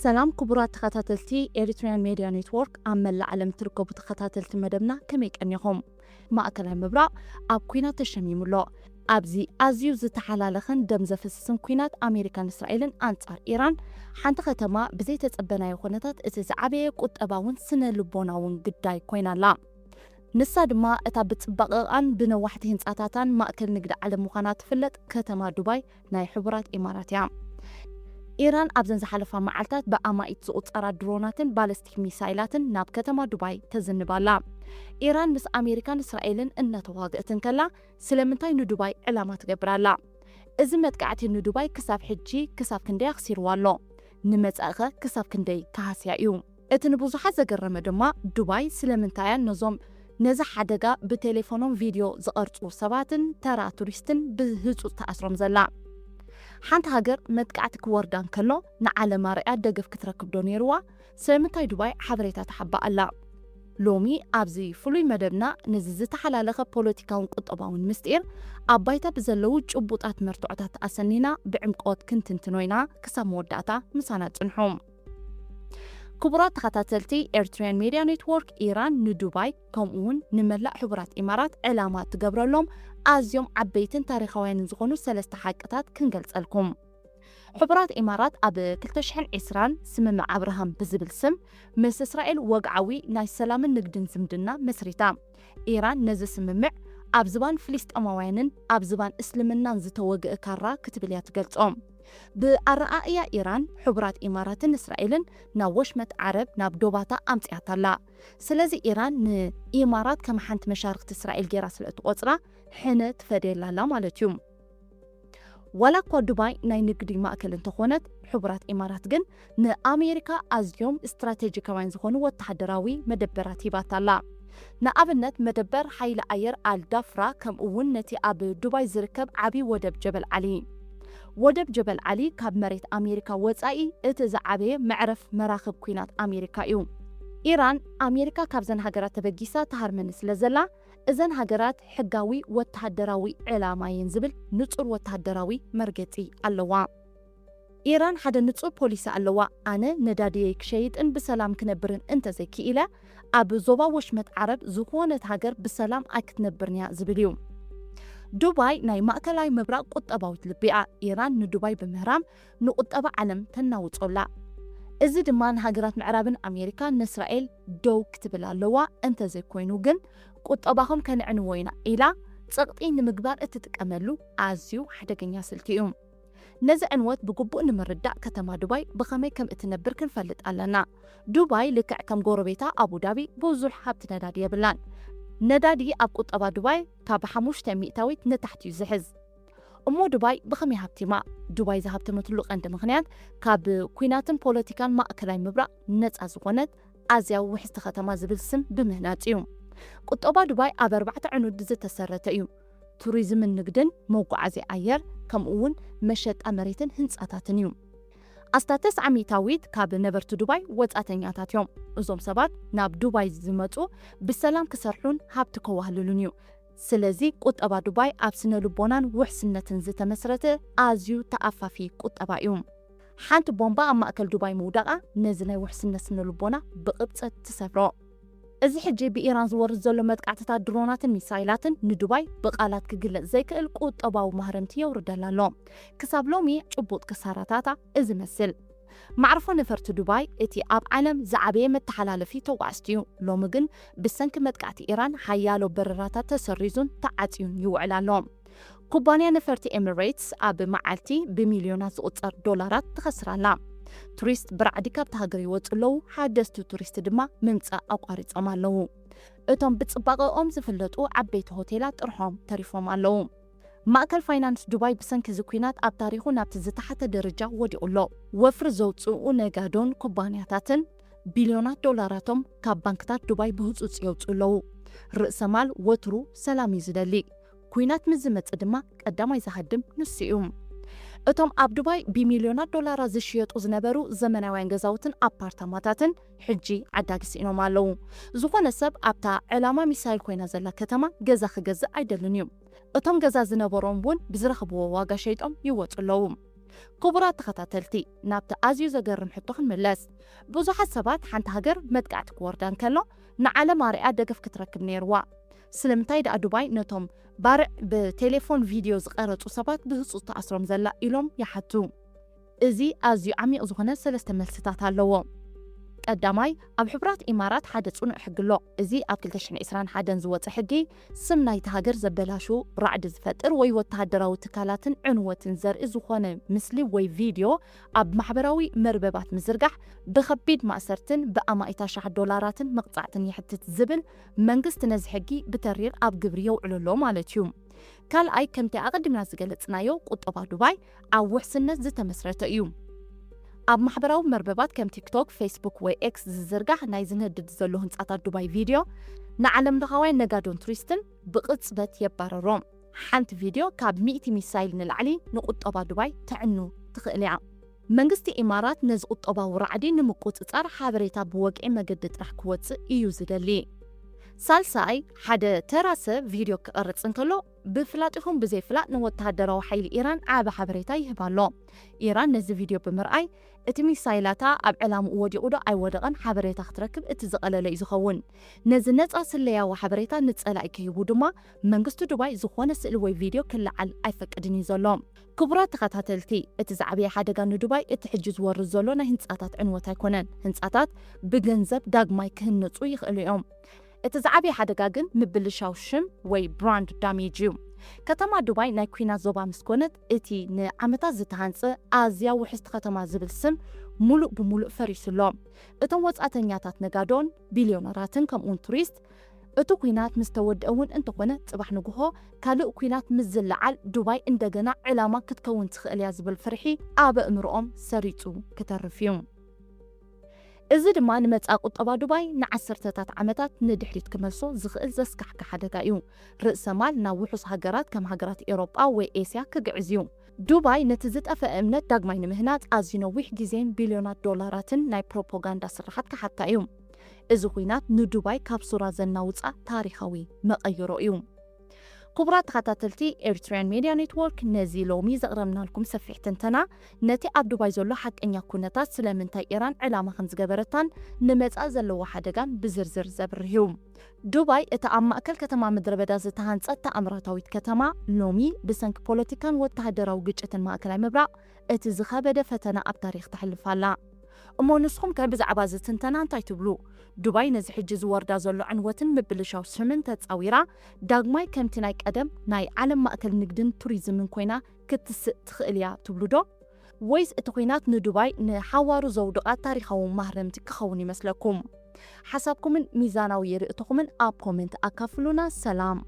ሰላም ክቡራት ተኸታተልቲ ኤሪትሪያን ሜድያ ኔትወርክ፣ ኣብ መላእ ዓለም ትርከቡ ተኸታተልቲ መደብና ከመይ ቀኒኹም? ማእከላይ ምብራቕ ኣብ ኲናት ተሸሚሙ ኣሎ። ኣብዚ ኣዝዩ ዝተሓላለኸን ደም ዘፍስስን ኲናት ኣሜሪካን እስራኤልን ኣንጻር ኢራን፣ ሓንቲ ከተማ ብዘይተጸበናዮ ኩነታት እቲ ዝዓበየ ቁጠባውን ስነ ልቦናውን ግዳይ ኮይና ኣላ። ንሳ ድማ እታ ብጽባቐኣን ብነዋሕቲ ህንጻታታን ማእከል ንግዲ ዓለም ምዃና ትፍለጥ ከተማ ዱባይ ናይ ሕቡራት ኢማራት እያ። ኢራን ኣብዘን ዝሓለፋ መዓልታት ብኣማኢት ዝቑጸራ ድሮናትን ባለስቲክ ሚሳይላትን ናብ ከተማ ዱባይ ተዝንብ ኣላ። ኢራን ምስ ኣሜሪካን እስራኤልን እናተዋግአት እንከላ ስለምንታይ ንዱባይ ዕላማ ትገብር ኣላ? እዚ መጥቃዕቲ ንዱባይ ክሳብ ሕጂ ክሳብ ክንደይ ኣኽሲርዋ ኣሎ? ንመጻኢኸ ክሳብ ክንደይ ክሃስያ እዩ? እቲ ንብዙሓት ዘገረመ ድማ ዱባይ ስለምንታይ እያ ነዞም ነዚ ሓደጋ ብቴሌፎኖም ቪድዮ ዝቐርጹ ሰባትን ተራ ቱሪስትን ብህጹጽ ተኣስሮም ዘላ። ሓንቲ ሃገር መጥቃዕቲ ክወርዳ እንከሎ ንዓለም ኣርኣያ ደገፍ ክትረክብ ዶ ነይርዋ? ስለምንታይ ዱባይ ሓበሬታ ትሓብእ ኣላ? ሎሚ ኣብዚ ፍሉይ መደብና ነዚ ዝተሓላለኸ ፖለቲካውን ቁጠባውን ምስጢር ኣብ ባይታ ብዘለዉ ጭቡጣት መርትዖታት ኣሰኒና ብዕምቆት ክንትንትኖ ኢና። ክሳብ መወዳእታ ምሳና ጽንሑ። ክቡራት ተኸታተልቲ ኤርትሪያን ሜድያ ኔትወርክ፣ ኢራን ንዱባይ ከምኡውን ንመላእ ሕቡራት ኢማራት ዕላማ እትገብረሎም ኣዝዮም ዓበይትን ታሪኻውያንን ዝኾኑ ሰለስተ ሓቅታት ክንገልጸልኩም። ሕቡራት ኢማራት ኣብ ክልተ ሽሕን ዕስራን ስምምዕ ኣብርሃም ብዝብል ስም ምስ እስራኤል ወግዓዊ ናይ ሰላምን ንግድን ዝምድና መስሪታ። ኢራን ነዚ ስምምዕ ኣብ ዝባን ፍልስጤማውያንን ኣብ ዝባን እስልምናን ዝተወግአ ካራ ክትብል እያ ትገልጾ። ብኣረኣእያ ኢራን፣ ሕቡራት ኢማራትን እስራኤልን ናብ ወሽመጥ ዓረብ ናብ ዶባታ ኣምጺኣታ ኣላ። ስለዚ ኢራን ንኢማራት ከም ሓንቲ መሻርክቲ እስራኤል ገይራ ስለ እትቖጽራ ሕነ ትፈድየላ ኣላ ማለት እዩ። ዋላ እኳ ዱባይ ናይ ንግዲ ማእከል እንተኾነት፣ ሕቡራት ኢማራት ግን ንኣሜሪካ ኣዝዮም ስትራቴጂካውያን ዝኾኑ ወተሃደራዊ መደበራት ሂባታ ኣላ። ንኣብነት መደበር ሓይሊ ኣየር ኣልዳፍራ ከምኡ እውን ነቲ ኣብ ዱባይ ዝርከብ ዓቢ ወደብ ጀበል ዓሊ። ወደብ ጀበል ዓሊ ካብ መሬት ኣሜሪካ ወጻኢ እቲ ዝዓበየ መዕረፍ መራኽብ ኲናት ኣሜሪካ እዩ። ኢራን ኣሜሪካ ካብዘን ሃገራት ተበጊሳ ትሃርመኒ ስለ ዘላ እዘን ሃገራት ሕጋዊ ወተሃደራዊ ዕላማ እየን ዝብል ንጹር ወተሃደራዊ መርገጺ ኣለዋ። ኢራን ሓደ ንጹር ፖሊሲ ኣለዋ። ኣነ ነዳድየይ ክሸይጥን ብሰላም ክነብርን እንተዘይክኢለ ኣብ ዞባ ወሽመጥ ዓረብ ዝኾነት ሃገር ብሰላም ኣይክትነብርን እያ ዝብል እዩ። ዱባይ ናይ ማእከላይ ምብራቕ ቁጠባዊት ልቢ እያ። ኢራን ንዱባይ ብምህራም ንቁጠባ ዓለም ተናውጾ ኣላ። እዚ ድማ ንሃገራት ምዕራብን ኣሜሪካ ንእስራኤል ደው ክትብል ኣለዋ፣ እንተዘይኮይኑ ግን ቁጠባኹም ከነዕንዎ ኢና ኢላ ጸቕጢ ንምግባር እትጥቀመሉ ኣዝዩ ሓደገኛ ስልቲ እዩ። ነዚ ዕንወት ብግቡእ ንምርዳእ ከተማ ዱባይ ብኸመይ ከም እትነብር ክንፈልጥ ኣለና። ዱባይ ልክዕ ከም ጎረቤታ ኣቡዳቢ ብዙሕ ሃብቲ ነዳዲ የብላን። ነዳዲ ኣብ ቁጠባ ዱባይ ካብ ሓሙሽተ ሚእታዊት ንታሕቲ እዩ ዝሕዝ። እሞ ዱባይ ብኸመይ ሃብቲማ? ዱባይ ዝሃብተመትሉ ቀንዲ ምኽንያት ካብ ኲናትን ፖለቲካን ማእከላይ ምብራቕ ነጻ ዝኾነት ኣዝያ ውሕስቲ ከተማ ዝብል ስም ብምህናጽ እዩ። ቁጠባ ዱባይ ኣብ ኣርባዕተ ዕኑድ ዝተሰረተ እዩ። ቱሪዝምን ንግድን፣ መጓዓዝያ ኣየር፣ ከምኡ እውን መሸጣ መሬትን ህንጻታትን እዩ። ኣስታት ተስዓ ሚእታዊት ካብ ነበርቲ ዱባይ ወጻተኛታት እዮም። እዞም ሰባት ናብ ዱባይ ዝመጹ ብሰላም ክሰርሑን ሃብቲ ከዋህልሉን እዩ። ስለዚ ቁጠባ ዱባይ ኣብ ስነ ልቦናን ውሕስነትን ዝተመስረተ ኣዝዩ ተኣፋፊ ቁጠባ እዩ። ሓንቲ ቦምባ ኣብ ማእከል ዱባይ ምውዳቓ ነዚ ናይ ውሕስነት ስነ ልቦና ብቕብጸት ትሰብሮ። እዚ ሕጂ ብኢራን ዝወርድ ዘሎ መጥቃዕትታት ድሮናትን ሚሳይላትን ንዱባይ ብቓላት ክግለጽ ዘይክእል ቁጠባዊ ማህረምቲ የውርደላ ኣሎ። ክሳብ ሎሚ ጭቡጥ ክሳራታታ እዚ መስል። ማዕርፎ ነፈርቲ ዱባይ እቲ ኣብ ዓለም ዝዓበየ መተሓላለፊ ተጓዓዝቲ እዩ። ሎሚ ግን ብሰንኪ መጥቃዕቲ ኢራን ሓያሎ በረራታት ተሰሪዙን ተዓጽዩን ይውዕል ኣሎ። ኩባንያ ነፈርቲ ኤሚሬትስ ኣብ መዓልቲ ብሚልዮናት ዝቑጸር ዶላራት ትኸስር ኣላ። ቱሪስት ብራዕዲ ካብቲ ሃገር ይወጹ ኣለዉ፣ ሓደስቲ ቱሪስት ድማ ምምጻእ ኣቋሪጾም ኣለዉ። እቶም ብጽባቐኦም ዝፍለጡ ዓበይቲ ሆቴላት ጥርሖም ተሪፎም ኣለዉ። ማእከል ፋይናንስ ዱባይ ብሰንኪ እዚ ኲናት ኣብ ታሪኹ ናብቲ ዝተሓተ ደረጃ ወዲቑ ኣሎ። ወፍሪ ዘውጽኡ ነጋዶን ኩባንያታትን ቢልዮናት ዶላራቶም ካብ ባንክታት ዱባይ ብህጹጽ የውጽኡ ኣለዉ። ርእሰ ማል ወትሩ ሰላም እዩ ዝደሊ። ኲናት ምስ ዝመጽእ ድማ ቀዳማይ ዝሃድም ንሱ እዩ። እቶም ኣብ ዱባይ ብሚልዮናት ዶላራት ዝሽየጡ ዝነበሩ ዘመናውያን ገዛውትን ኣፓርታማታትን ሕጂ ዓዳጊ ስኢኖም ኣለዉ። ዝኾነ ሰብ ኣብታ ዕላማ ሚሳይል ኮይና ዘላ ከተማ ገዛ ክገዝእ ኣይደልን እዩ። እቶም ገዛ ዝነበሮም እውን ብዝረኽብዎ ዋጋ ሸይጦም ይወጹ ኣለዉ። ክቡራት ተኸታተልቲ፣ ናብቲ ኣዝዩ ዘገርም ሕቶ ክንምለስ። ብዙሓት ሰባት ሓንቲ ሃገር መጥቃዕቲ ክወርዳ እንከሎ ንዓለም ኣርያ ደገፍ ክትረክብ ነይርዋ። ስለምንታይ ደኣ ዱባይ ነቶም ባርዕ ብቴሌፎን ቪድዮ ዝቐረጹ ሰባት ብህጹጽ ትኣስሮም ዘላ ኢሎም ይሓቱ። እዚ ኣዝዩ ዓሚቕ ዝኾነ ሰለስተ መልስታት ኣለዎ። ቀዳማይ፣ ኣብ ሕቡራት ኢማራት ሓደ ጽኑዕ ሕጊ ኣሎ። እዚ ኣብ ክልተ ሽሕን ዕስራን ሓደን ዝወጸ ሕጊ፣ ስም ናይቲ ሃገር ዘበላሹ፣ ራዕዲ ዝፈጥር ወይ ወተሃደራዊ ትካላትን ዕንወትን ዘርኢ ዝኾነ ምስሊ ወይ ቪድዮ ኣብ ማሕበራዊ መርበባት ምዝርጋሕ ብኸቢድ ማእሰርትን ብኣማኢት ኣሽሓት ዶላራትን መቕጻዕትን የሕትት ዝብል መንግስቲ ነዚ ሕጊ ብተሪር ኣብ ግብሪ የውዕሎ ኣሎ ማለት እዩ። ካልኣይ፣ ከምቲ ኣቐዲምና ዝገለጽናዮ፣ ቁጠባ ዱባይ ኣብ ውሕስነት ዝተመስረተ እዩ። ኣብ ማሕበራዊ መርበባት ከም ቲክቶክ፣ ፌስቡክ ወይ ኤክስ ዝዝርጋሕ ናይ ዝነድድ ዘሎ ህንጻታት ዱባይ ቪድዮ ንዓለም ለኻውያን ነጋዶን ቱሪስትን ብቕጽበት የባረሮም። ሓንቲ ቪድዮ ካብ ሚእቲ ሚሳይል ንላዕሊ ንቁጠባ ዱባይ ተዕኑ ትኽእል እያ። መንግስቲ ኢማራት ነዚ ቁጠባዊ ራዕዲ ንምቁጽጻር ሓበሬታ ብወግዒ መገዲ ጥራሕ ክወጽእ እዩ ዝደሊ። ሳልሳይ፣ ሓደ ተራ ሰብ ቪድዮ ክቐርጽ እንከሎ ብፍላጥ ይኹን ብዘይፍላጥ ንወተሃደራዊ ሓይሊ ኢራን ዓቢ ሓበሬታ ይህብ ኣሎ። ኢራን ነዚ ቪድዮ ብምርኣይ እቲ ሚሳይላታ ኣብ ዕላምኡ ወዲቑ ዶ ኣይወደቐን ሓበሬታ ክትረክብ እቲ ዝቐለለ እዩ ዝኸውን። ነዚ ነጻ ስለያዊ ሓበሬታ ንጸላኢ ክህቡ ድማ መንግስቲ ዱባይ ዝኾነ ስእሊ ወይ ቪድዮ ክለዓል ኣይፈቅድን እዩ ዘሎ። ክቡራት ተኸታተልቲ፣ እቲ ዝዓበየ ሓደጋ ንዱባይ እቲ ሕጂ ዝወርድ ዘሎ ናይ ህንጻታት ዕንወት ኣይኮነን። ህንጻታት ብገንዘብ ዳግማይ ክህነጹ ይኽእሉ እዮም። እቲ ዝዓበየ ሓደጋ ግን ምብልሻው ሽም ወይ ብራንድ ዳሜጅ እዩ። ከተማ ዱባይ ናይ ኲናት ዞባ ምስ ኮነት፣ እቲ ንዓመታት ዝተሃንጸ ኣዝያ ውሕስቲ ከተማ ዝብል ስም ሙሉእ ብሙሉእ ፈሪሱ ኣሎ። እቶም ወጻእተኛታት ነጋዶን ቢልዮነራትን ከምኡውን ቱሪስት፣ እቲ ኲናት ምስ ተወድአ እውን እንተኾነ፣ ጽባሕ ንግሆ ካልእ ኲናት ምስ ዝለዓል ዱባይ እንደገና ዕላማ ክትከውን ትኽእል እያ ዝብል ፍርሒ ኣብ ኣእምሮኦም ሰሪጹ ክተርፍ እዩ። እዚ ድማ ንመጻኢ ቁጠባ ዱባይ ንዓሰርተታት ዓመታት ንድሕሪት ክመልሶ ዝኽእል ዘስካሕክሕ ሓደጋ እዩ። ርእሰ ማል ናብ ውሑስ ሃገራት ከም ሃገራት ኤውሮጳ ወይ ኤስያ ክግዕዝ እዩ። ዱባይ ነቲ ዝጠፍአ እምነት ዳግማይ ንምህናጽ ኣዝዩ ነዊሕ ግዜን ቢልዮናት ዶላራትን ናይ ፕሮፓጋንዳ ስርሓት ክሓታ እዩ። እዚ ኲናት ንዱባይ ካብ ሱራ ዘናውጻ ታሪኻዊ መቐይሮ እዩ። ክቡራት ተኸታተልቲ ኤሪትሪያን ሜድያ ኔትወርክ፣ ነዚ ሎሚ ዘቕረብናልኩም ሰፊሕ ትንተና ነቲ ኣብ ዱባይ ዘሎ ሓቀኛ ኩነታት፣ ስለምንታይ ኢራን ዕላማ ከም ዝገበረታን ንመጻኢ ዘለዎ ሓደጋን ብዝርዝር ዘብርህ እዩ። ዱባይ እታ ኣብ ማእከል ከተማ ምድረ በዳ ዝተሃንጸት ተኣምራታዊት ከተማ፣ ሎሚ ብሰንኪ ፖለቲካን ወተሃደራዊ ግጭትን ማእከላይ ምብራቕ እቲ ዝኸበደ ፈተና ኣብ ታሪኽ ተሕልፍ ኣላ። እሞ ንስኹም ከ ብዛዕባ እዚ ትንተና እንታይ ትብሉ? ዱባይ ነዚ ሕጂ ዝወርዳ ዘሎ ዕንወትን ምብልሻው ስምን ተጻዊራ፣ ዳግማይ ከምቲ ናይ ቀደም ናይ ዓለም ማእከል ንግድን ቱሪዝምን ኮይና ክትስእ ትኽእል እያ ትብሉ ዶ? ወይስ እቲ ኲናት ንዱባይ ንሓዋሩ ዘውድቓ ታሪኻዊ ማህረምቲ ክኸውን ይመስለኩም? ሓሳብኩምን ሚዛናዊ ርእይቶኹምን ኣብ ኮመንት ኣካፍሉና። ሰላም።